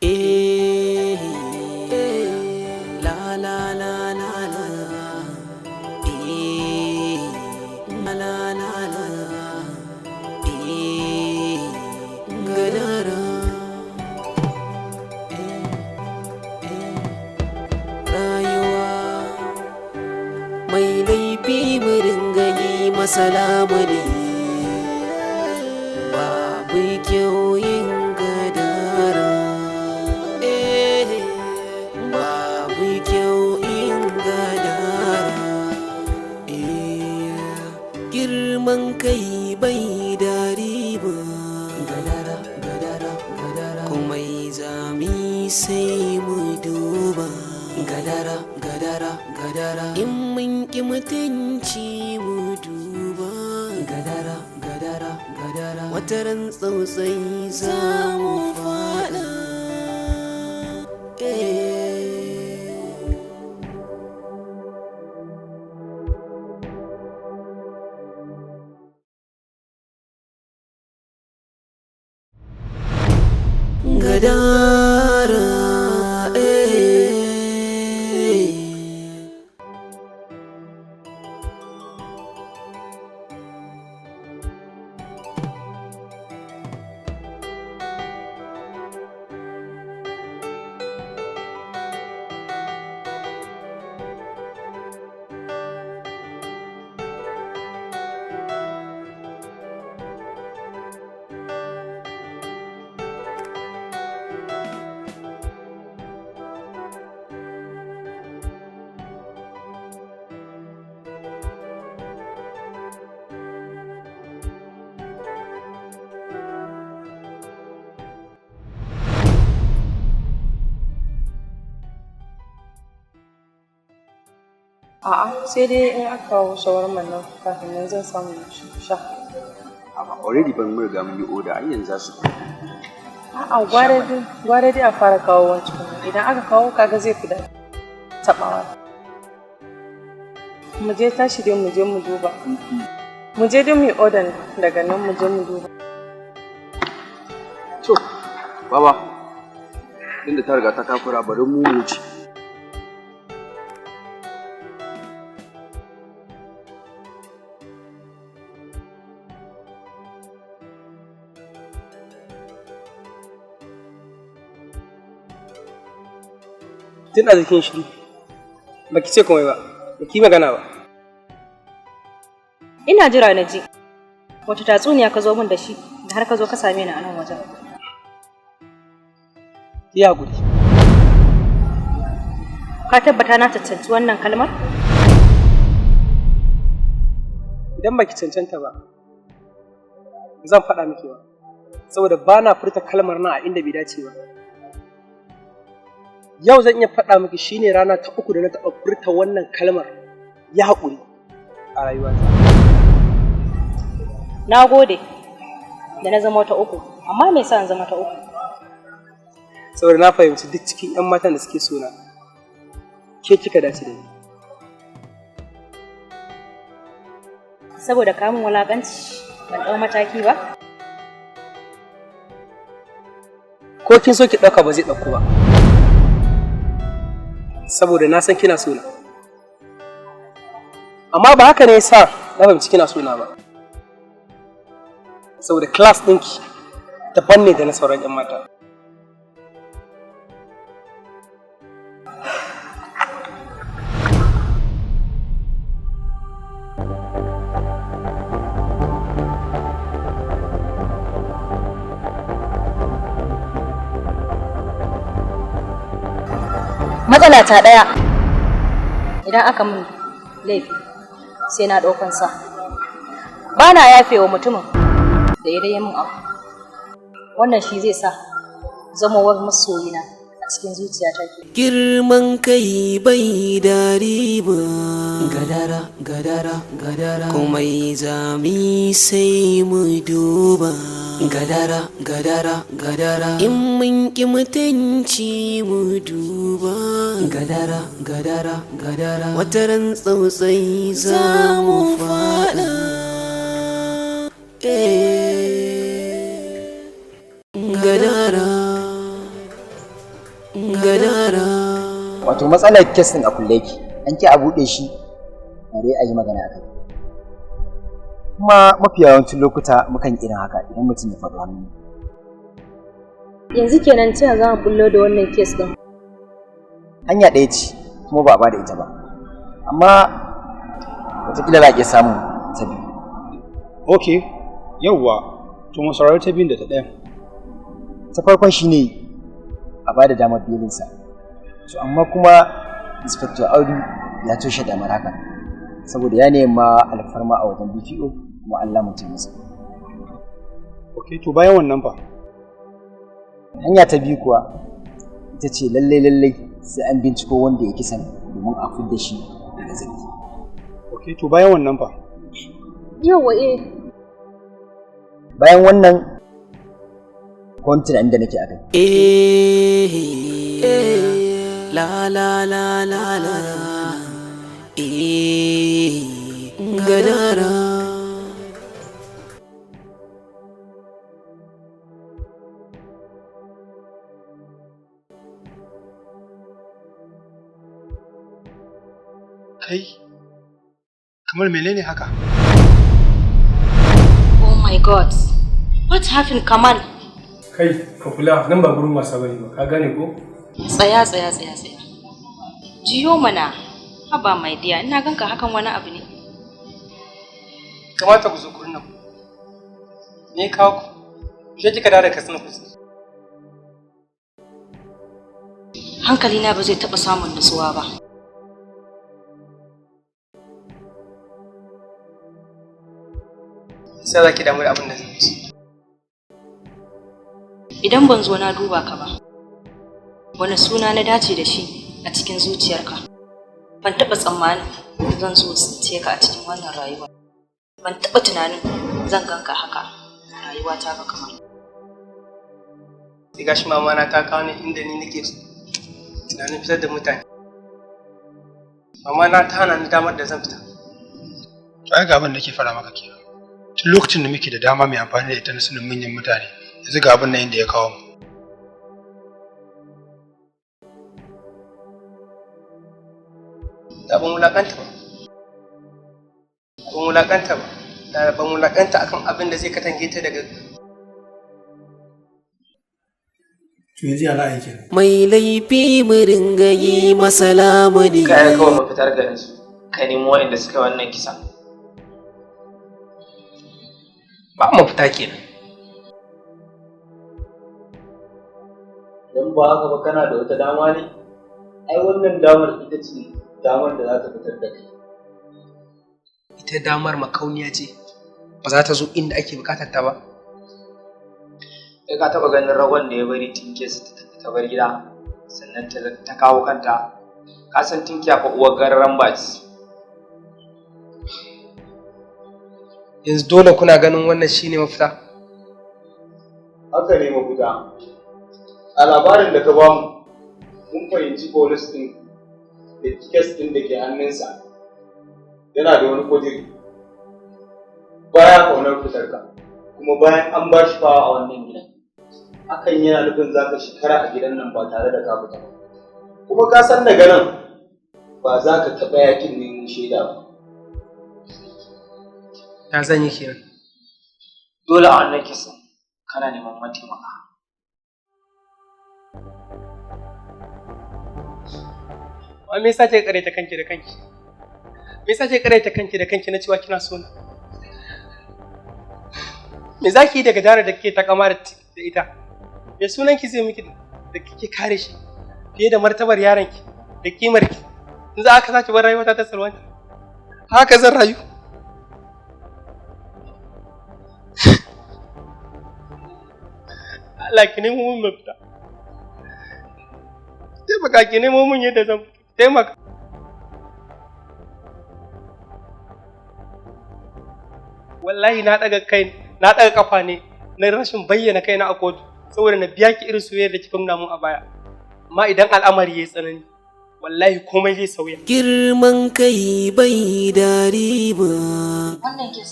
Eh, la la la la la, eh, la la la la, eh, gadara. Eh, eh, rayuwa mai laifi mu ringa yi masa lamuni, babu kyau yin gadara. Eh, babu kyau yin gadara. Eh, girman kai bai da riba. Gadara, gadara, gadara. Komai zami sai mu duba. Gadara, gadara, gadara. In mun ƙi mutunci mu duba. Gadara, gadara, gadara. Wataran tsautsayi za mu faɗa. Eh. Gadara, eh. A'a, sai dai in aka kawo shawarman nan kafin nan zan samu sha. Amma already ban mun riga mun yi order, ai yanzu za su. A'a, gwara dai a fara kawo wancan. Idan aka kawo, kaga zai fi daɗi taɓawa. Mu je, tashi dai mu je mu duba. Mu je dai mu yi order, daga nan mu je mu duba. To, baba, inda ta riga ta takura, bari mu wuce. Tun a jikin shiru, baki ce komai ba, baki magana ba. Ina jira na ji. Wata tatsuniya ka zo min da shi da har ka zo ka same ni a nan wajen? Yi hakuri. Ka tabbata na cancanci wannan kalmar? Idan baki cancanta ba, zan faɗa miki ba, saboda ba na furta kalmar nan a inda bai dace ba. Yau zan iya faɗa miki shine rana ta uku da na taɓa furta wannan kalmar "yi haƙuri" a rayuwata. Na gode da na zama ta uku, amma me yasa in zama ta uku? Saboda na fahimci duk cikin 'yan matan da suke sona, ke kika dace da ni. Saboda kamun wulakanci ban ɗau mataki ba? Ko kin so ki ɗauka, ba zai ɗauko ba, saboda na san kina sona. Amma ba haka ne yasa na fahimci kina sona ba, saboda class ɗinki daban ne da na sauran 'yan mata. Matsala ta ɗaya, idan aka min laifi sai na ɗaukan sa. Ba na yafe wa mutumin da ya dai min abu. Wannan shi zai sa zamowar masoyina a cikin zuciyata ke. Girman kai bai da riba. Gadara, gadara, gadara. Komai zami sai mu duba. Gadara, gadara, gadara. In mun ƙi mutunci mu duba. Gadara, gadara, gadara. Wataran tsautsayi za mu faɗa. Eh, gadara. Wato matsalar kes ɗin a kulle yake, an ki a buɗe shi bare a yi magana a kai. Kuma mafi yawancin lokuta mukan irin haka idan mutum ya faɗi hannu. Yanzu kenan ta za mu bullo da wannan kes ɗin? Hanya ɗaya ce kuma ba a bada ita ba. Amma wataƙila za a iya samun ta biyu. Ok, yauwa, to mu saurari ta biyun da ta ɗayan. Ta farkon shine a bada damar belinsa. To amma kuma Inspector Audu ya toshe damar haka saboda ya nema alfarma a wajen DPO kuma Allah mutum masa. Ok, to bayan wannan fa. Hanya ta biyu kuwa ita ce lallai lallai sai an binciko wanda ya kisan domin a fidda shi daga zargi. Ok, to bayan wannan fa. Yawwa eh. Bayan wannan tunanin da nake a kai. Eh, la la la la la, eh, gadara. Kai, kamar menene haka? Oh my God. What happened, Kamal? Kai, ka kula, nan ba gurin wasa bane ba, ka gane ko? Tsaya, tsaya, tsaya, tsaya. Jiyo mana. Haba my dear, ina ganka hakan wani abu ne. Kamata ku zo gurin nan. Me kawo ku? Je kika dawo da Katsina ku. Hankalina ba zai taɓa samun nutsuwa ba. Sai za ki damu da abin da zai ci. Idan ban zo na duba ka ba, wani suna na dace da shi a cikin zuciyarka? Ban taɓa tsammanin zan zo tsince ka a cikin wannan rayuwa. Ban taɓa tunanin zan ganka haka a rayuwata ba kamar. Sai gashi mama na ta kawo ni inda ni nake tunanin fitar da mutane. Mama na ta hana ni damar da zan fita. To ai ga abin da nake fara maka kenan. Tun lokacin da muke da dama mai amfani da ita na sanin manyan mutane, yanzu ga abin nan inda ya kawo mu. Da ban wulaƙanta ba. Ban wulaƙanta ba. Da ban wulaƙanta akan abin da zai katange ta daga. To yanzu ya za a yi kenan. Mai laifi mu ringa yi masa lamuni. Kaya kawai mafitar garin su, ka nemo waɗanda suka yi wannan kisan. Ba mafita kenan. Don ba haka ba kana da wata dama ne? Ai wannan damar ita ce damar da za ta fitar da kai. Ita damar makauniya ce, ba za ta zo inda ake bukatar ta ba. Kai ka taɓa ganin ragon da ya bari tinkiyarsa ta bar gida sannan ta kawo kanta. Ka san tinkiya fa uwar gararan baci. Yanzu dole kuna ganin wannan shine mafita. Haka ne mafita. A labarin da ka bamu, mun fahimci polis ɗin da kes ɗin da ke hannunsa yana da wani kudiri. Baya ƙaunar fitarka, kuma bayan an ba shi fawa a wannan gidan. Hakan yana nufin za ka shekara a gidan nan ba tare da ka fita ba. Kuma ka san daga nan ba za ka taɓa yakin neman shaida ba. Ya zan yi kenan. Dole a wannan kisan kana neman mataimaka. Amma me yasa kika karaita kanki da kanki? Me yasa kika karaita kanki da kanki na cewa kina so na? Me za ki yi daga dara da kike takama da ita? Me sunan ki zai miki da kike kare shi fiye da martabar yaron ki da kimar ki? In za aka sake bar rayuwata ta salwanta. Haka zan rayu. Allah ki nemo min mafita. Taimaka ki nemo min yadda zan taimaka. Wallahi na daga kai, na daga kafa ne na rashin bayyana kaina a kotu saboda na biya ki irin soyayyar da kika nuna mun a baya. Amma idan al'amari yayi tsanani, wallahi komai zai sauya. Girman kai bai da riba. Wannan kes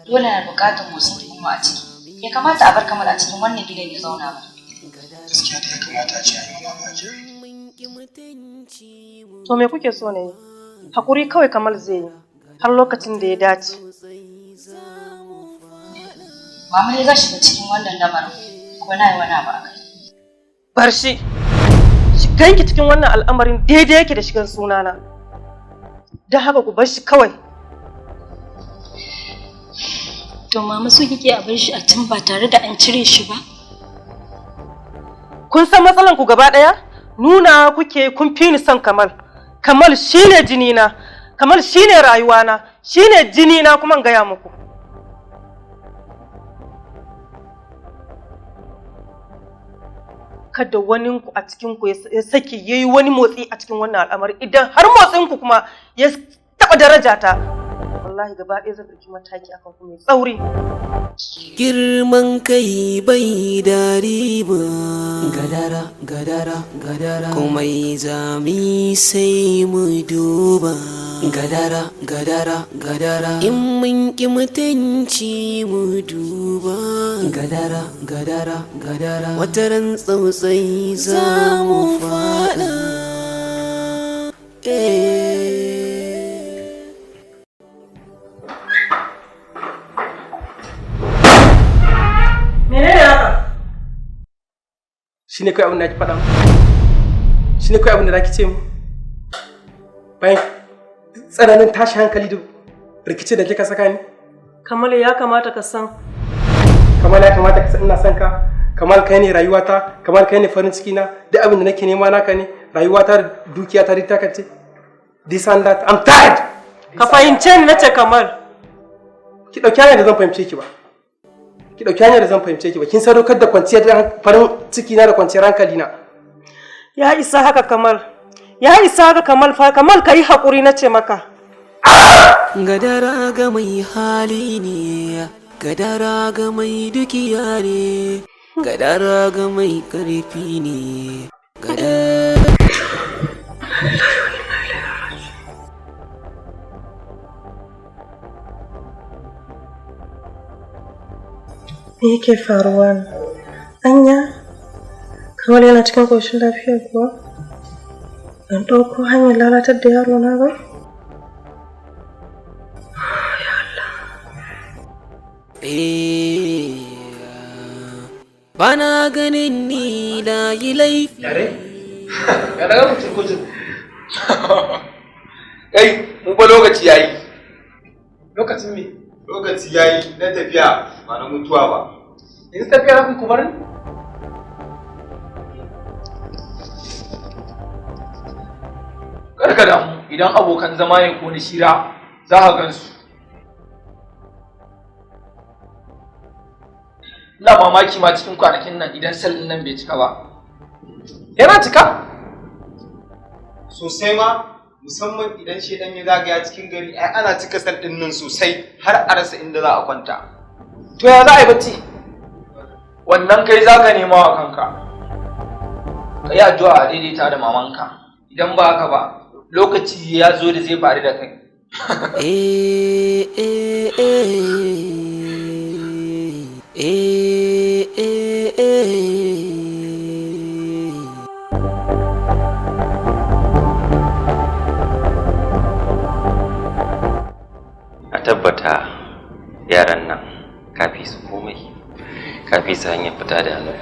dole na buƙatar motsin tuhuma a ciki. Ya kamata a bar Kamal a cikin wannan gidan ya zauna ba. Gaskiya da ya kamata a ce an yi wani abu a jiya. To me kuke so na yi? Hakuri kawai Kamal zai yi har lokacin da ya dace. Mama ne za shiga cikin wannan lamarin ko na yi wani abu a kai. Bar shi. Shiganki cikin wannan al'amarin daidai yake da shigan sunana. Don haka ku bar shi kawai. To mama, so kike a bar shi a can ba tare da an cire shi ba? Kun san matsalan ku gaba ɗaya? Nuna kuke kun fi ni son Kamal. Kamal shine jinina. Kamal shine rayuwana. Shine jinina kuma in gaya muku. Kada waninku a cikinku ya sake ya yi wani motsi a cikin wannan al'amari. Idan har motsinku kuma ya taɓa darajata, wallahi gaba ɗaya zan ɗauki mataki akan ku mai tsauri. Girman kai bai da riba. Gadara, gadara, gadara. Komai zami sai mu duba. Gadara, gadara, gadara. In mun ki mutunci mu duba. Gadara, gadara, gadara. Wataran tsautsayi za mu fada. Eh. Menene haka? Shine kai abin da ki faɗa mu? Shine kai abin da zaki ce mu? Bayan tsananin tashi hankali da rikici da kika saka ni. Kamal, ya kamata ka san. Kamal, ya kamata ka san ina son ka. Kamal, kai ne rayuwata. Kamal, kai ne farin ciki na. Duk abin da nake nema naka ne. Rayuwata da dukiyata duk taka ce. This and that, I'm tired. Ka fahimce ni nace, Kamal. Ki dauki hanyar da zan fahimce ki ba. Ki dauki hanyar da zan fahimce ki ba. Kin sadaukar da kwanciyar farin ciki na da kwanciyar hankali na. Ya isa haka, Kamal. Ya isa haka, Kamal fa. Kamal, ka yi haƙuri na ce maka. Gadara ga mai hali ne, gadara ga mai dukiya ne, gadara ga mai ƙarfi ne, gadara. Me yake faruwa ne? Anya, Kamal yana cikin ƙoshin lafiya kuwa? Ban ɗauko hanyar lalatar da yaro na ba? Eh, bana ganin ni na yi laifi. Yare? Ya daga mutum kujin. Kai, mu ba lokaci yayi. Lokacin me? Lokaci yayi na tafiya, ba na mutuwa ba. Yanzu tafiya za ku bar ni? Kar ka damu, idan abokan zama ne ko na shira za ka gansu. Ina mamaki ma cikin kwanakin nan idan cell ɗin nan bai cika ba. Yana cika? Sosai ma, musamman idan shedan ya zagaya cikin gari, ai ana cika cell ɗin nan sosai har a rasa inda za a kwanta. To ya za a yi bacci? Wannan kai za ka nema wa kanka. Ka yi addu'a a daidaita da mamanka. Idan ba haka ba, lokaci ya zo da zai faru da kai. Eh, eh, eh. Eh, eh, eh. A tabbata yaran nan kafi su komai, kafi su hanyar fita da hannu,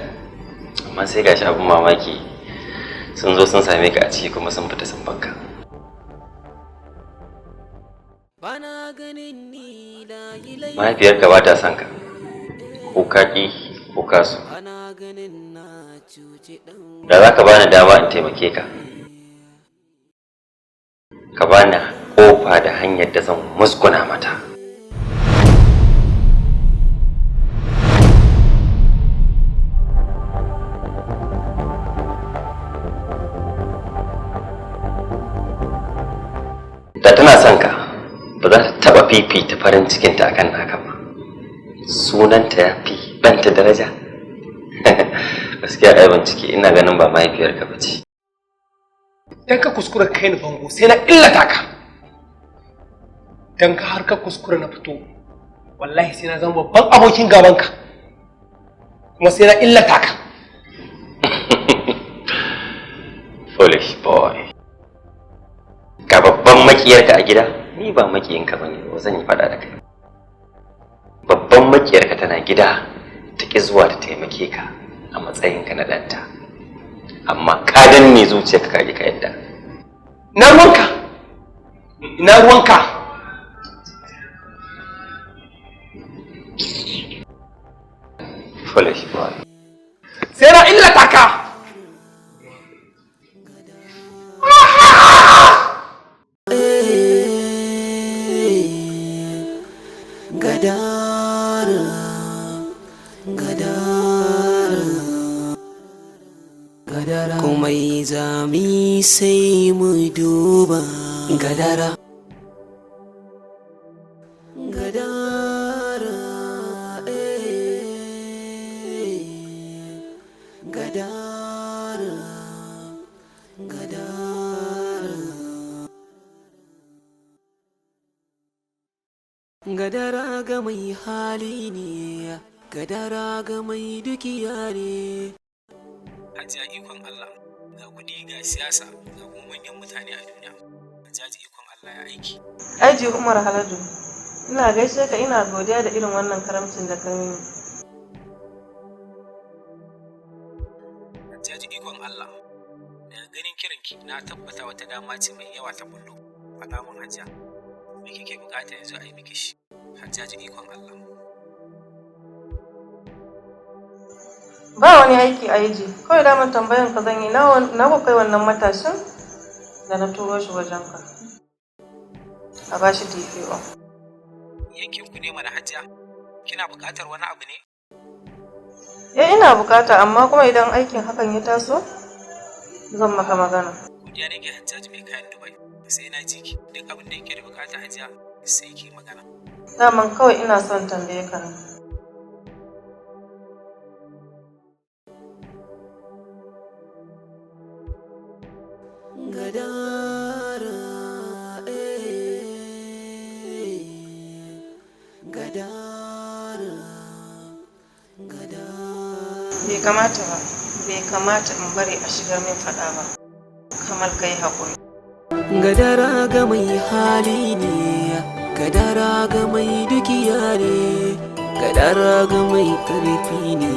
amma sai gashi abin mamaki sun zo sun same ka a ciki kuma sun fita sun bakka. Bana ganin ni na yi laifi. Mahaifiyarka ba ta son ka, ko ka ƙi ko ka so. Bana ganin na cuci ɗan. Da za ka bani dama in taimake ka, ka bani kofa da hanyar da zan musguna mata. Da tana son ka, ba za ta taɓa fifita farin cikinta akan naka ba. Sunanta ya fi ɗanta daraja. Gaskiya ai bincike ina ganin ba mahaifiyarka ba ce. Dan ka kuskura kai ni bango, sai na illata ka. Dan ka har ka kuskura na fito, wallahi sai na zama babban abokin gabanka. Kuma sai na illata ka. Foolish. Makiyarka a gida? Ni ba makiyinka bane, ba zan yi faɗa da kai. Babban makiyarka tana gida, ta ƙi zuwa ta taimake ka a matsayinka na ɗanta. Amma ka danne zuciyarka, ka ƙi ka yadda. Na ruwanka? Ina ruwanka? Foolish boy. Sai na illata ka. Gadara, gadara, gadara. Komai zami sai mu duba gadara. Gadara, eh, gadara, gadara. Gadara ga mai hali ne, gadara ga mai dukiya ne. Hajiya, ikon Allah, ga kuɗi, ga siyasa, ga kuma manyan mutane a duniya. Hajjaji, ikon Allah, ya aiki? Aji Umar Haladu, ina gaishe ka, ina godiya da irin wannan karamcin da ka mini. Hajjaji, ikon Allah, daga ganin kiranki na tabbata wata dama ce mai yawa ta bullo. Faɗa mun Hajiya, me kike bukata yanzu a yi miki shi? Hajjaji, ikon Allah. Ba wani aiki a yaji, kawai daman tambayan ka zan yi, na ku kai wannan matashin da na turo shi wajen ka. A ba shi DPO. Yankin ku ne mana Hajiya, kina bukatar wani abu ne? Eh, ina bukata, amma kuma idan aikin hakan ya taso zan maka magana. Godiya nake Hajjaji mai kayan Dubai, sai na ji ki. Duk abin da yake da bukata Hajiya, sai ki magana. Daman kawai ina son tambaye ka ne. Gadara, eh, gadara, gadara. Bai kamata ba, bai kamata in bari a shigar min faɗa ba. Kamal, kai haƙuri. Gadara ga mai hali ne, gadara ga mai dukiya ne, gadara ga mai ƙarfi ne.